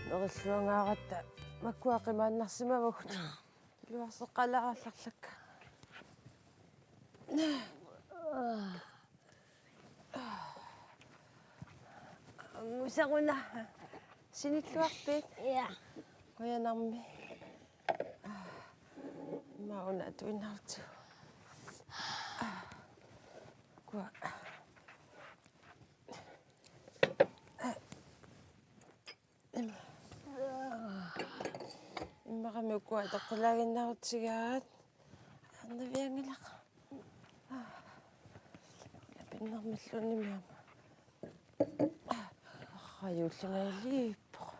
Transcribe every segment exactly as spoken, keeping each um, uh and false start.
Nerilluangaaratta makkua qimaannarsimavagut. Iluarseqqalaarallarlakka. Angusaq una. Sinilluarpit? Ja. Qujanarmi. Immaqa una atuinnartigu. Kua. Immaqami ukua toqqilaaginnarutigaat. Arnavianngilaq. Pinnermilluunniimmi aamma. Arraa juullingajaliippoq.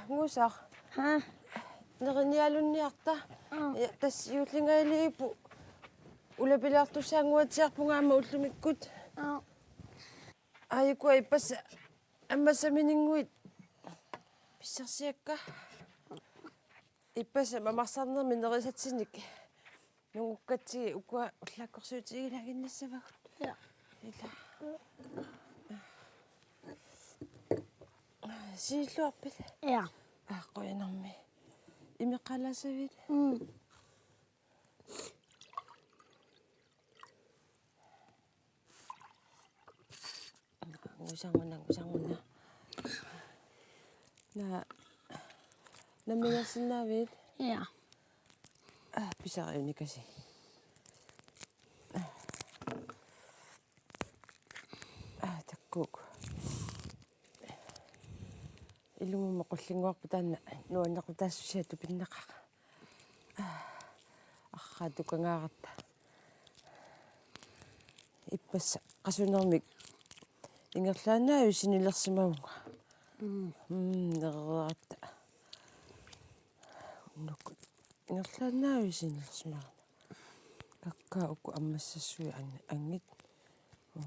Angusaq. Ha? Nerinialunniarta. Aa. Ja, tassa juullingajaliippoq. Ulapilaartussaannguatsiarpunga aamma ullumikkut. Aa. Aajuku ippassaq ammassamininnguit pissarsiakka. Ippassaq mamarsarnermi nerisatsinik nungukkatsigit ukua ullaakkorsiutigilaaginnassavagut. Ja. Ila. Sinilluarpit? Ja. Aa, qujanarmi. Imeqqaalaassavit? Mm. Angusaq una, angusaq una. Naa, namminersinnaavit? Ja. Aa, pisariunikasik. Aa, takuuk. Ilumummi qullinnguarput taanna nuannequtaassusia tupinnaqaaq. Arraa tukangaaratta. Ippassaq qasunermik ingerlaannavit sinilersimavunga. Mm. Mm, nerereeratta. Unnukkut ingerlaannavit sinilersimavunga. Kakkaak uku ammassassuit an-, anngit. Oo.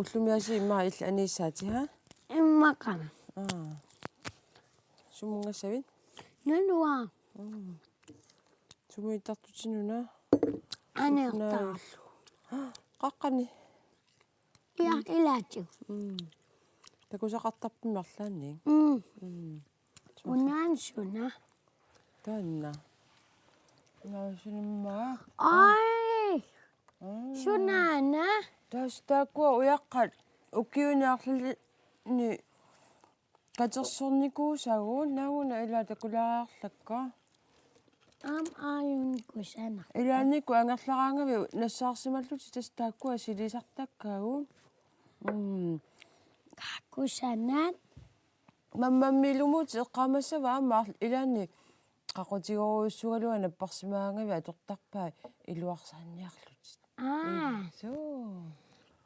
Ullumi aasiit immaqa illit aniissaatit, haa? Immaqa. Aa. Sumunngassavit? Nalua. Mm. Sumut ittartutit una? Aneertaarlugu. Qaqqani? Ja, ilaatigut. Mm. Takusaqartarpimmi arlaannik? Mm. Mm. Unaana suna? Taanna. Unaana sunimmaa? Ai! Aa. Sunaana? Tassa taakkua ujaqqat ukiuni arlalinni katersornikuusagut, naaguna ila takulaarlakka. Aamma aajuna kusanartoq. Ilaannikkut angerlaraangavit nassaarsimallutit tassa taakkua silisartakkaagut. Mm. Kaa kusanat. Mammammi ilumuutit eqqaamassava aamma arl-, ilaanni qaqutigorujussuugaluaq napparsimaagavit atortarpai iluarsaanniarlutit. Aa. Suu.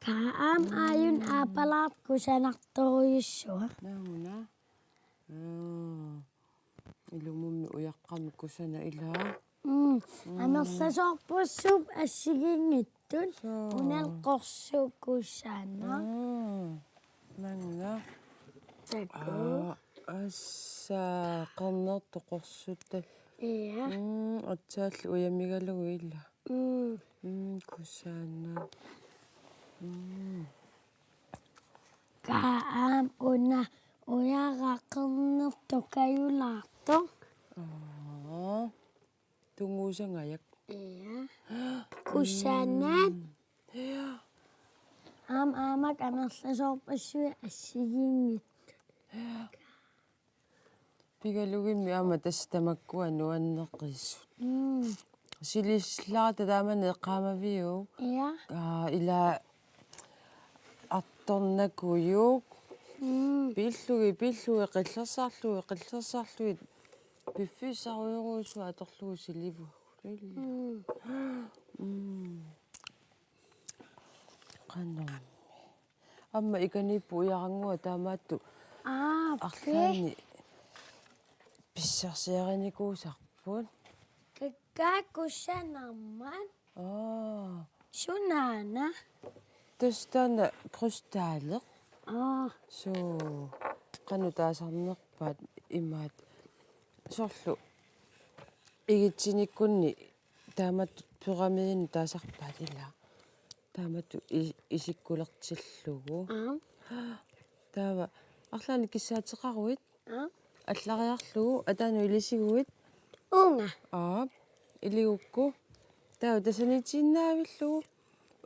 Kaa aamma aajuna aappalaartoq kusanartorujussuaq. Naaguna. Aa. Ilumummi ujaqqami kusanaq ilaa. Mm. Mm. Amerlasoorpassuupput assigiinngitsut. Suu. Unalu qorsuk kusanaq. Mm. Naaguna. Takuuk. Aa, tassa qernertoq qorsuttallu. Ja. Mm, atsaallu ujamigalugu ilaa. Mm. Mm, kusanaq. Mm. Kaa aamma una ujaraq qernertoq kajulaartoq. Aa. Tunnguusangajak. Ja. Kusanat. Mm. Ja. Aamma aamma amerlasoorpassuit assigiinngitsut. Ja. Pigalugimmi aamma tassa tamakkua nuanneqisut. Mm. Silissilluta taamani eqqaamaviuk? Ja. Aa, ila artornakujuk. Mm. Pillugit, pillugit, qillersarlugit, qillersarlugit. Piffissarujorujussuaq atorlugu silivugut. Mm. Mm. Qanormi. Aamma ikaniippoq ujarannguaq taamaattoq. Aa, arlaanni pissarsiarinikuusarput. Kakkaakkussanarmat. Aa. Sunaana? Tassa taanna krystaleq. Aa. Suu, qanoq taasarnerpaat imaat soorlu igitsinnikkunni taamatut pyramidinik taasarpaat ila. Taamatut i-, isikkulertillugu. Aap. Taava arlaannik kissaateqaruit. Aap. Allariarlugu ataanut ilisiguit. Uunga. Aap. Iligukku. Taava tassaniitiinnaavillugu.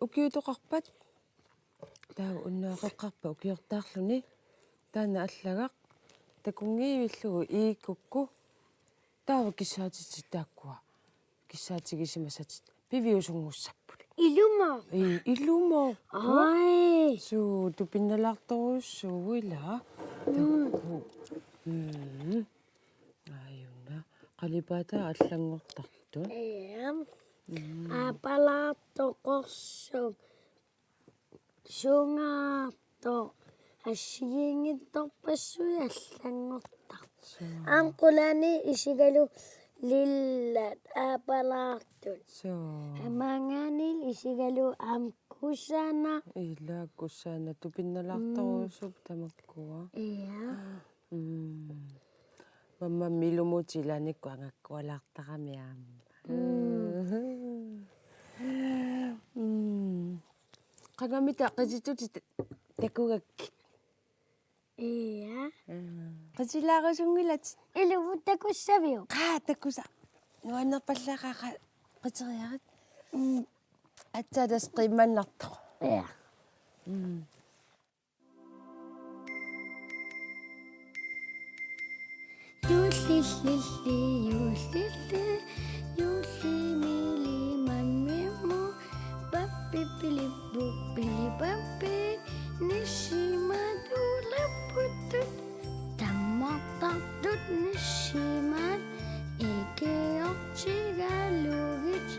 Ukiutoqarpat. Taava unnuaqeqqarpat ukiortaarluni. Taanna allagaq. Takunngivillugu igikkukku. Taava kissaatitit taakkua. Kissaatigisimasatit. Piviusunngussapput. Ilumooq. Ii, ilumooq. Ai. Suu, tupinnalaartorujussuuvoq ila. Mm. Takku. Mm. Aajuna. Qalipaataa allanngortartut. Ia. Mm. Aapalaartoq, qorsup sungaartoq, assigiinngitsorpassuit allanngortartut. Suu. Aamma qulaaniit isigalugu lillat aapalaartut. Suu. Maanngaanniit isigalugu aamma kusanaq. Ila kusanaq tupinnalaartorujussuupput tamakkua. Ia. Mm. Mammammi ilumuutit ilaannikkut angakkualaartarami aamma. Mm. Mm. Qangamita qitittutit takugakkit? Ia. Mm. Qitilaarusunngilatit? Ilumut takussaviuk? Qaa, takusa. Nuannerpallaaqaaq qa-, qiteriarit. Mm. Aatsaat tassa qiimmannartoq. Ia. Mm. Juullillilli, juullilli, juullimili mammimmu, pappipilippu, pilipappit, nissimaat ulerputtut, tammartartut nissimaat, ikiortigalugit,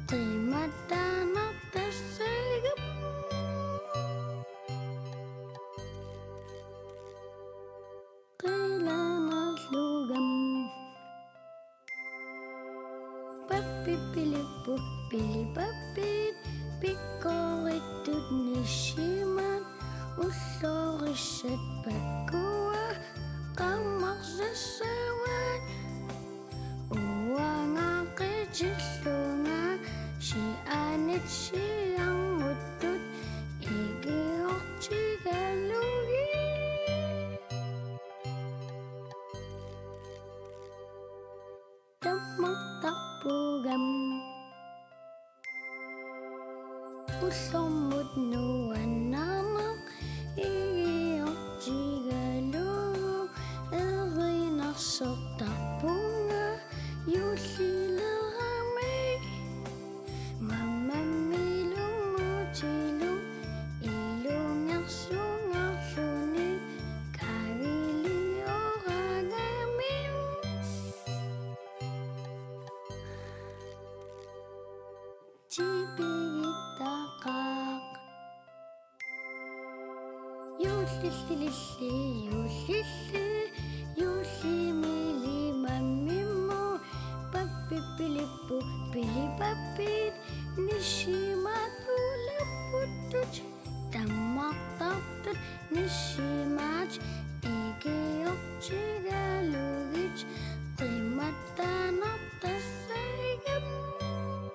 qiimmattaanartassagamik. Qiilaanarlugami. Pappipilippu, pilipappit, pikkorissut nissimaat, ullorissat pakkua, qammarsassavat. Uanga qitillunga sianit siarnguttut ikiortigalugit. Tammartarpugami. Ullormut nuannerneq ikiortigalugu erinarsortarpunga juullilerami. Mammammi ilumuutilu ilungersungaarluni kagilioragami. Tipigittaqaaq. Juullillilli, juullilli, juullimili mammimmu, pappipilippu, pilipappit, nissimaat ulerputtut, tammartartut nissimaat, ikiortigalugit, qiimmattaanartassagamik.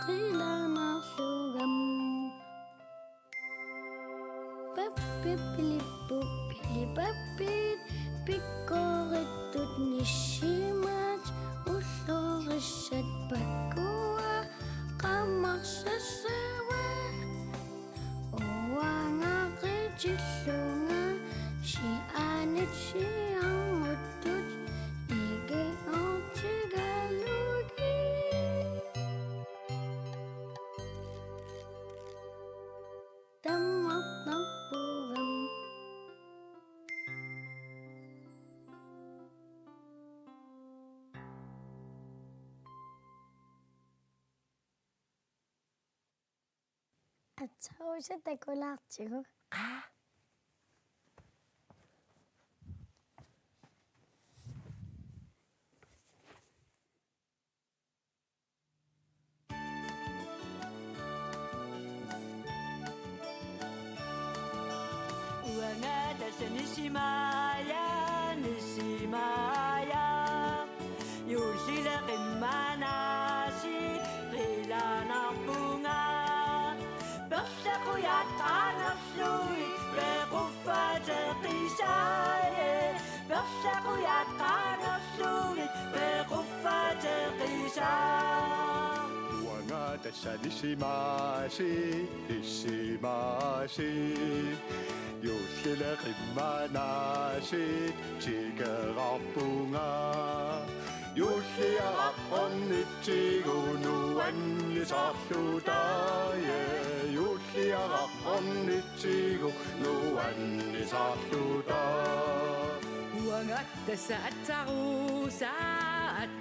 Qiilaanarlugami. Pappipilippu, pilipappit, pikkorissut nissimaat, ullorissat pakkua, qammarsassavat. Uanga qitillunga sianit siarnguttut Aatsaat takulaartigu. Qaa. Uanga tassa nisimaaja, nisimaaja. Juullile qimmanaasiit qilanarpunga. Perlaqujat qaangerlugit pequffateqisaaje. Perlaqujat qaangerlugit pequffateqisaa. Uanga tassa nisimaasiit, nisimaasiit. Juullile qimmanaasiit tikerarpunga. Juulliaraq ornitsigu nuannisarluta, ja. Juulliaraq ornitsigu nuannisarluta. Uanga tassa aatsaat,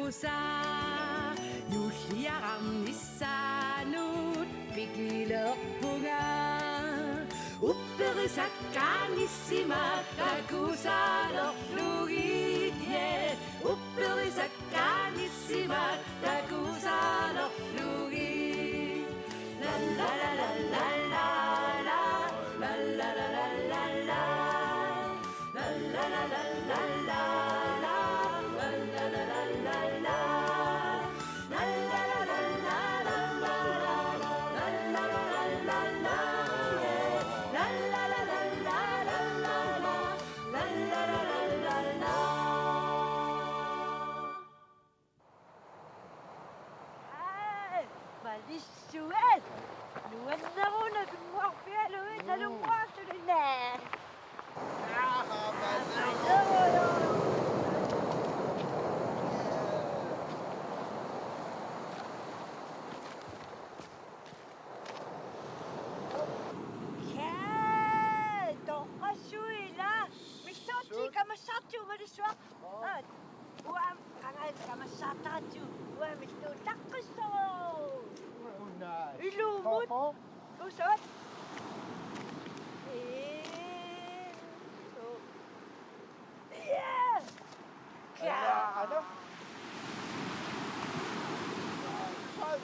aatsaat. Juulliaraq nissaanut pikilerpunga. Upperisakka nissimaat takusalerlugit, ja. Upperisakka nissimaat takusalerlugit. La la la la la la. La la la la la la. Aa, malissuat. Nuanneruna pinnguarpialuit nalunguarsuluna. Kaa, toqqassuila. Missaarti kamassaartigu malissuaq. Aa. Uanga qangaat kamassaartaratsigu. Uanga missaartaqqissaaq. Uanga. Ilumut. Kusat. Ee. So. Ija. Ija, ana. Sai.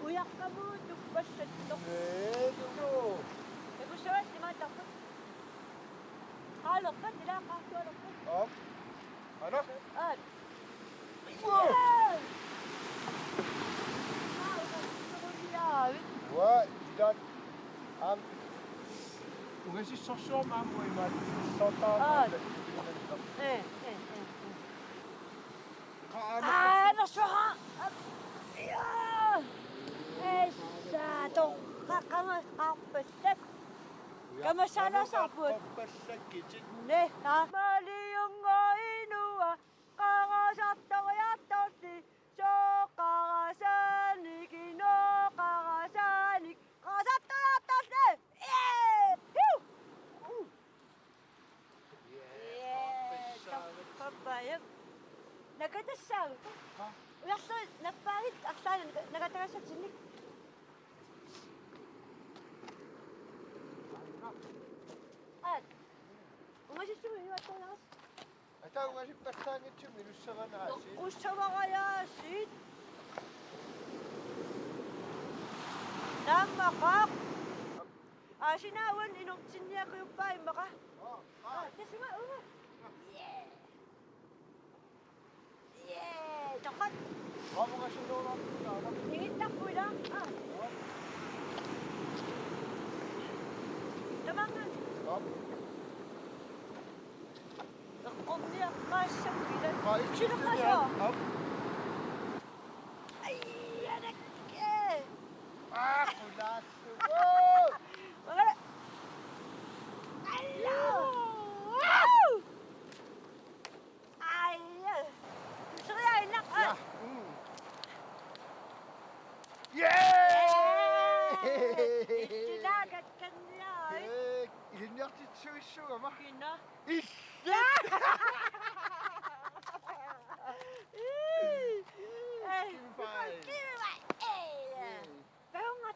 Ujaqqamut tuppassattoq. Ee, tu. Kusat imaattarput. Qaalerpat, ilaa qaartualerpat. Aap. Ana? Aat. Wow! Ua, ilat. Aam. Ungasissorsuarmik aamma imaat. Sortaa. Aat. Ee, ee, ee, ee. Aa, anersuaq. Ija. Essa, toqqaqqamma arpassak. Kamassaalaasarput. Arpassakkit. Naa, aa. Maliunngooq inua, qarasartoriartorli, sooq qarasaanik, inuk qarasaanik, qarasartoriartorli. Ee! Huu! Ee, pappa, jep. Nakatassaaq. Haa? Ujarlu nappaagit arlaannik naka-, nakatagassatsinnik. Aat. Ungasissumik inuattariaqas. Ata ungasippallaanngitsumik inussavara aasiit. Toqqussavara aasiit. Naammaqaaq. Aasinaavun inortinniakujuppaa immaqa. Aa, aa. Aa, tassa uunga. Jee. Jee, toqqat. Aamuga sunuunaarput taava. Ingittarput ilaa. Aa. Aa. Tamanna. Aa. Eqqorniaqqaassaaq ilaa. Aa, itsileqqaassaaq. Aa. Ai, anakke. Aa, qulaassuuvoq. Mangala. Alla. Au! Ai. Tuseriaannaq. Ja. Mm. Yay! Issilaakatkanniarit. Ee, ilinniartitsisuissuugama. Kina. Ih. Ii. Ee, kiva. Kiva. Ee. Ee. Taunga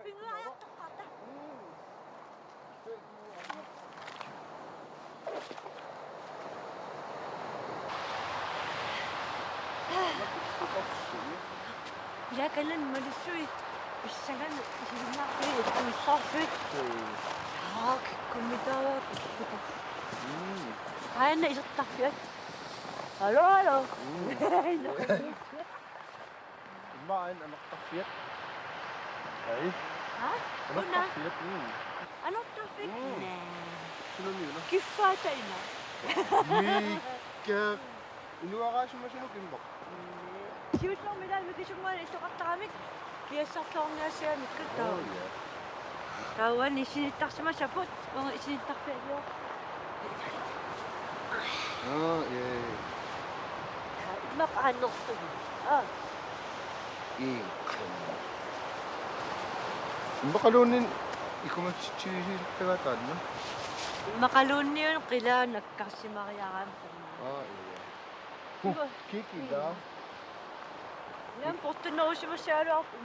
Pinnguariartoqqaarta. Ila kanan malussuit pissanganut isiginnaartui ikkuissaarsuit. Aa, kikkummitaava kikkuta. Aana isertarfiat. Alo, alo. Immaqa aana anortarfiat. Ai. Ha? Una? Anortarfiat. Mm. Anortarfiat? Mm. Naa. Sunamiuna? Kiffaata ina. Mikka. Inuaraasimasunut immaqa. Siullermik ila mikisunnguanik illoqartaramik kiassarluarniassagamikkit taava. Oh, ja. Taava isinittarsimasapput, uunga isinittarfialluar. Aa, ja, ja. Immaqa annertut. Aa. Iikkan. Immaqaluunniit ikumatsitsivigilerpagaa taanna. Immaqaluunniit qilaa nakkarsimariaraanni. Aa, ja. Huh, kikila. Ila portunerusimassagaluarpoq.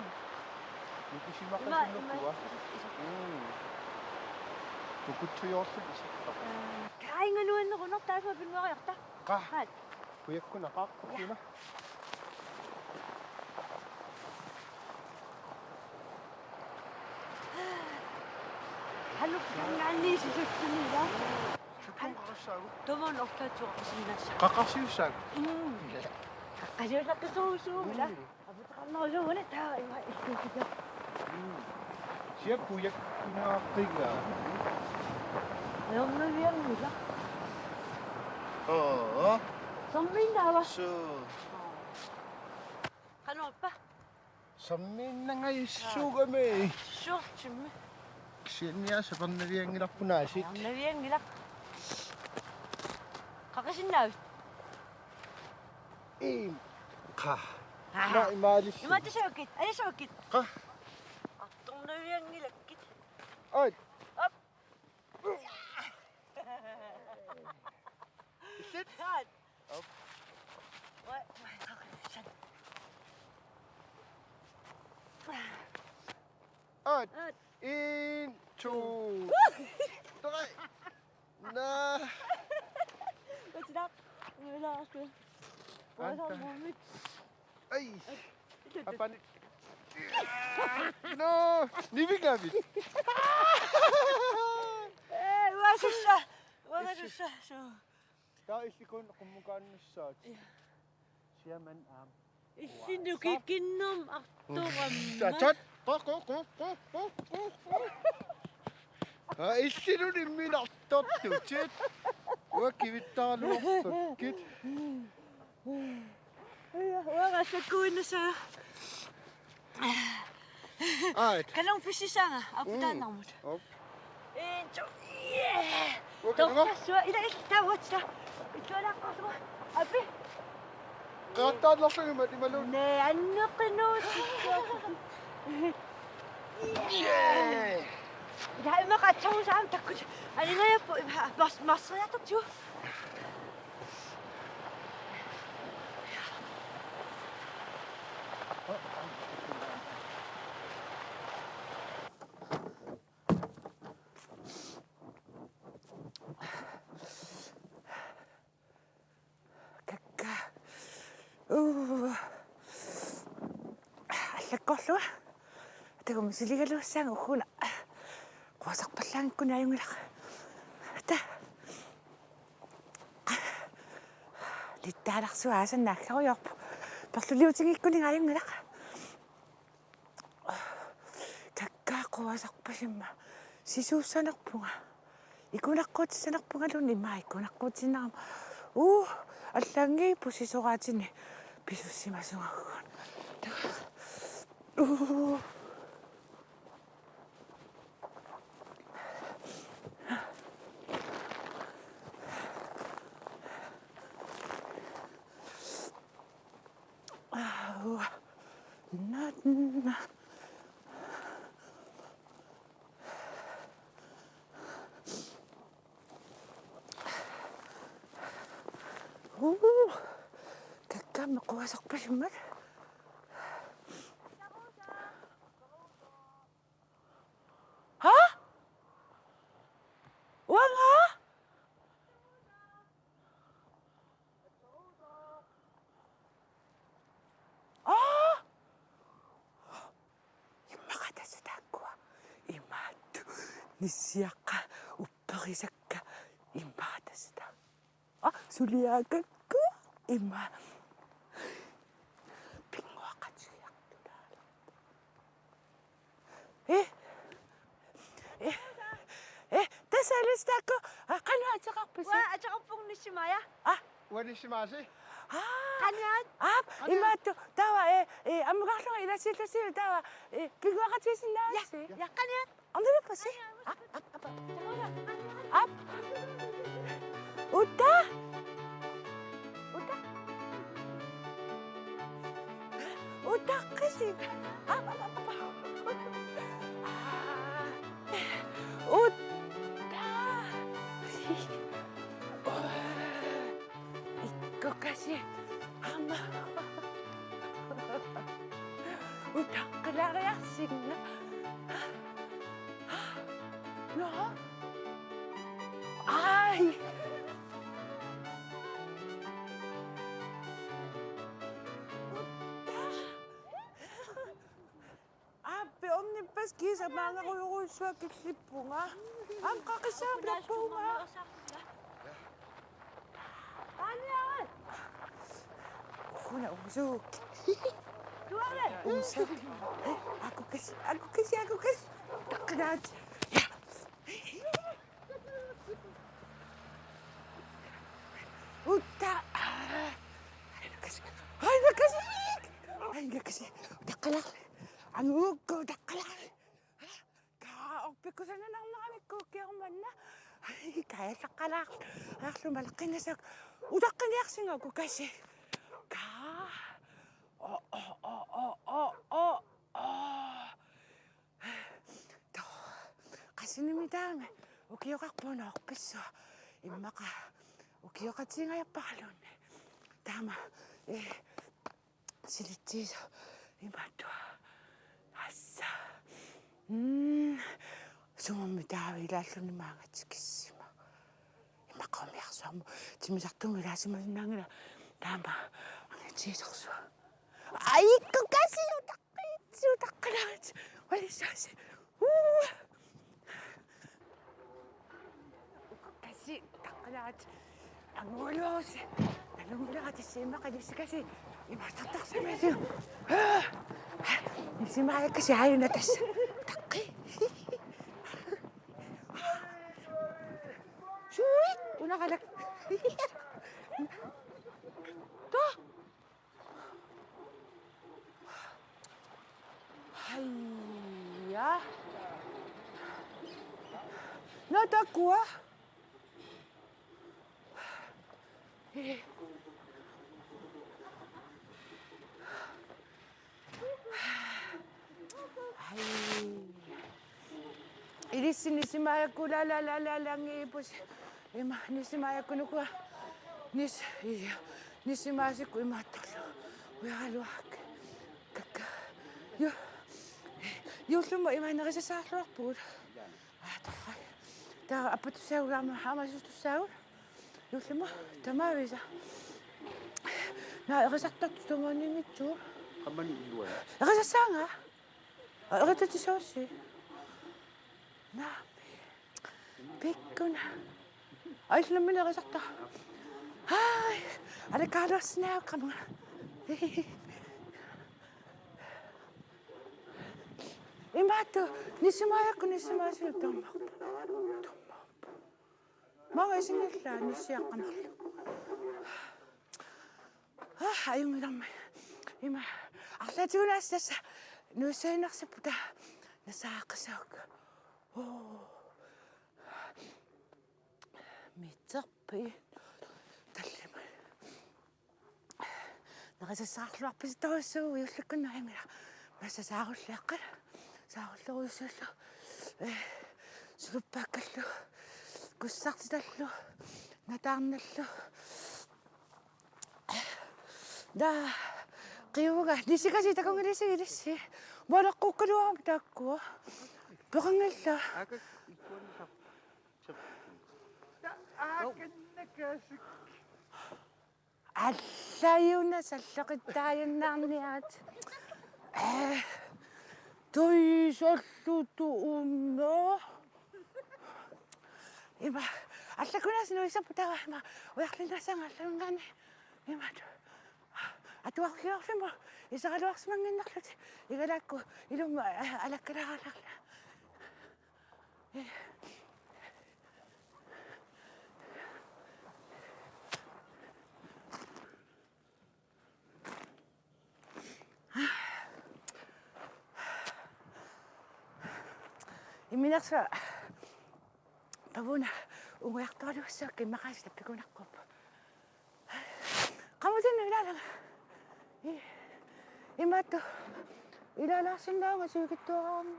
Nukisimaqasunnertua. Ima, ima. Mm. Nukuttujoorluni isikka. Kainga nuannerunertaa pinnguariarta. Qaa. Qaa. Kujakkunaqaaq. Ja. Ima. Haluk, sanngaanniit sisuttunila. Sukkun qaqassaagut. Taman ortaatsuaqarsinnassa. Qaqarsiussaagut. Mm. Qaqqasiullaqqisuusuugula. Mm. Aputeqarnerusuuguna taava ima illuusiga. Mm. Siappujakkunaaqiga. Ajornavianngilaq. Oo. Sammiinnaava? Suu. Qanorpa? Sammiinnangajussuugami. Suortimi. Kisianni sapernavianngilarput aasiit. Sapernavianngilaq. Qaqqasinnaavit? Iim. Qa. Aha. Naa imaalissi. Imaattussaakkit, ajussaakkit. Qa. Artornavianngilakkit. Ai. Op. Sit. Op. Oi, oi, oi, sit. Op. Op. En, to, tre. Naa. What's it up? What's it up? Anta. Ai. Apani. No, nivigavit. Eh, uasussa. Uasussa. So. Taava illit qummukaanissaat. Ja. Siamat aamma. Illit nukikinnermik artorammat. Tatat. Qo, qo, qo, qo, qo, qo, qo. Aa, illit unamminartortutit. Uanga kivittaraluarpakkit. Uanga sakkuinnassaanga. Aat. Kalung pisisanga, mm, aputaannarmut. Op. En, to, yeah. Okay, nå. Torrassuaq, ila, ila, taava, taava. Illualaqqaarlugu. Api. Qattaannarlugima timaluun. Naa, anneqqinuutikka. Yeah. Ila, immaqa atsarusaam takkut. Aningajappoq, imma, mas, masriatortigu. Kakkaak. Uu. Allakkorlunga. Takuuk misiligaluassaanga ugguna. Quasarpallaanngikkuni ajunngilaq. Ata. Littaalarsuaq aasanna aggerujoorpoq. Perluliutinngikkunik ajunngilaq. Kakkaak quasarpasimma. Sisuussanerpunga. Ikunaqquutissanerpungaluunniit immaqa ikunaqquutissinnarama. Uu, allaanngii pusisoraatini pisussimasugakku. Uu. Aa, uanga. Naa, naa. Uu, kakkaammi quasarpasimmat. nissiaqqat upperisakka immaqa tassa. Aa, suliaakakku immaqa. Pinnguaqatigiartulaarlugu. Ee? Ee? Ee, tassa Alice taakku. Aa, qanoq ateqarpisi? Uanga ateqarpunga Nissimaaja. Aa. Uanga Nissimaasi. Aa. Qanoq? Aap, qanoq? Imaattoq. Taava, ee, ee, ammukarlunga ilaasiillusi taava, ee, pinnguaqatigisinnaavasi? Ja, ja, qanoq? Andaluppasi? Aap, aap, aap, aap. Aap. Uta? Uta? Utaqqisi. Aap, aap, aap, aap. Aa. Uta. Ikkukasi. Aamma. Utaqqilaariarsinga. Nå. Ai. Aap, ornippassuit kiisa maanngarujorujussuaq killippunga. Aamma qaqissaarpiarpunga. Una usu. Usu. Akukasi, akukasi, akukasi. Takanaat. Ja. Uta. Ai, nakasi. Ai, nakasi. Ai, nakasi. Taqqalaarli. Angukku taqqalaarli. Kaa, orpikkusananarneramikku kiormanna. Ai, kaajallaqqalaarli. Aarlu malaqqinngasakka. Utaqqiniarsinga, akukasi. Kaa. O, o, o. Too, qassinik taama ukioqarpoq una orpissua. Immaqa ukioqatiginngajapparaluunniit. Taama, ee, silitsiisoq imaattoq. Assa. Mm, sumummi taava ilaalluni maanga tikissima. Immaqa umiarsuarmut timmisartumut ilaasimasinnaanngilaq taama angitigisorsuaq. Ai, ikkukasi, utaqqisi, utaqqilaarit. Walissaasi. Uu. Ikkukasi, utaqqilaarit. Angualuarusi. Nalunngilaarit, immaqa ilissikasi. Imaattartarsimasi. Nisimaajakkasi aajuna tassa. Utaqqi. Suit, una qalak. Too. Haija. Naa taakkua. Ai. Ilissi nisimaajakku la, la, la, la, la, ngiipus. Ima, nisimaajakku nukua. Nis, ia. Nisimaasikku imaattorlu. Uialuak. Kakka. Ju. Juullumut ima nerisassaarluarpugut. Aa, torrak. Taava appatussaagama, aamma aamma sutussaagut. Juullumut tamaavisa. Naa, erisartartut tungaanniinngitsut. Qammani iluani. Erisassaanga? Aa, eritatisoossi. Naamik. Pikkuna. Ai, illit nammineq erisartara. Ai, alakaaluarsinnaagakkit aamma. Imaattoq, nisimaajakku nisimaasilu tammarpoq. Tammarpoq. Maanga isinngilaa nissiaqqat marluk. Aa, ajunngilarmi. Ima, arlaatigut aasiit tassa nuissaginnarsipput taava nassaaqqissagukkit. Oo. Mitserpi. Tallimat. Nerisassaarluarpasittorujussuuvoq juullikkut naamik. Massa saarulliaqqat. Saarullerujussuullu. Ee, suluppaakkallu. Kussartitallu. Nataarnallu. Naa, qiuga, nisikasi takunngilasi ilissi. Maleqqukkaluarami taakku. Peqanngillat. Aka ikkuanni sap-, sap-. Allajuna salleqittaajunnaarniarit. Ee, tuisollutu unno. Ima, allakunaasinnut isappu taava ima, ujarlinnaassaanga allanngaanni. Ima, atuarfiorfimmut iseraluarsimannginnerlutik, igalaakkut ilummut, aa, alakkalaarallarlunga. Imminersuaq pavuna ungujartoraluassaaq immaqaasi tappikuunarpoq. Qamutinnu ilaalanga. Ii. Imaattoq ilaalaarsinnaavunga sivikitsuararama.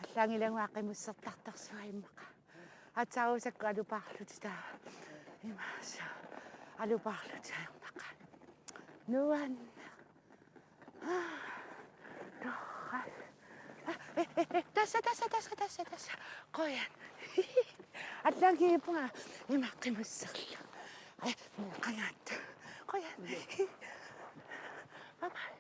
Allaanngilanga qimussertartorsuaq immaqa. Aatsaat uagut alupaarluta taava. Imaassaaq. Alupaarluta immaqa. Nuann. Torrak. Aa, eh, eh, eh, tassa, tassa, tassa, tassa, tassa. Qujan. Allaanngippunga ima qimusserlunga. Ai, qangaattoq. Qujan. Bye bye.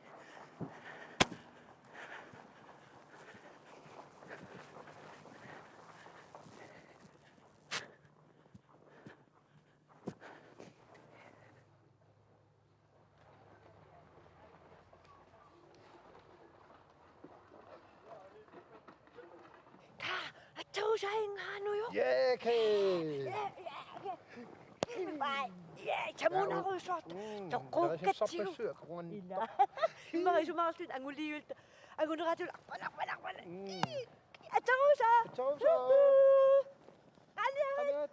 Taa, atsausaanngaanuju. Jee, kee. Jee, jee, jee. Bye. Jee, tamunarujussuartut. Mm, toqqukkatsigu. Ila. Immaqa isumaqarluta anguliivilluta. Anguneraatigut arpana, arpana, arpana. Mm. Atsausaa. Atsausaa. Uhu. Qaliat. Qaliat.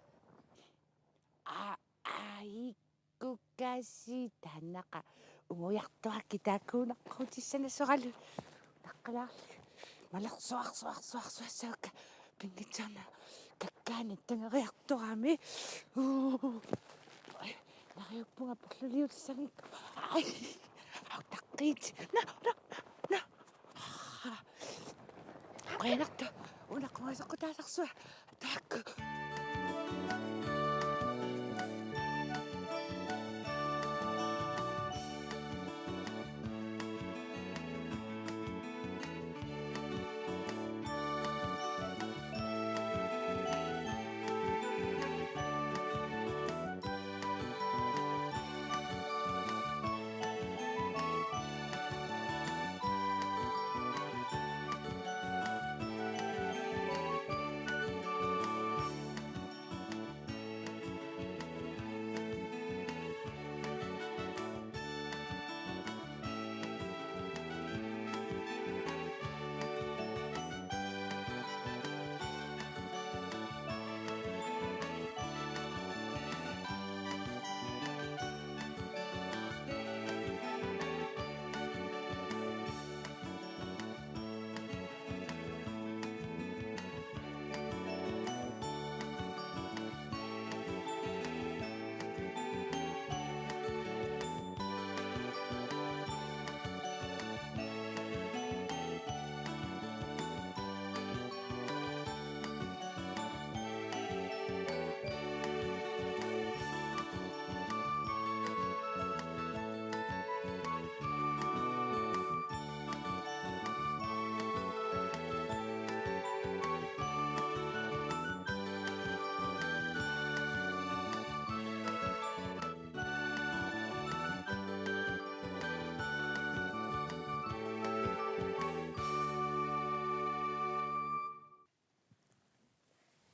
Aa, aa, ikkukasiit taannaqa ungujartuakkit taakkuuneqqutissanersoralu. Naqqalaarli. Malersuarsuarsuarsuassavakka pinngitsoornani kakkaanit tangeriartorami. Uu. Neriuppunga porluliussagik. Ai. Au, taqqiit. Na, na, na. Qujanartoq, una quasaqutaasarsuaq. Taakku.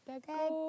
Takuuk.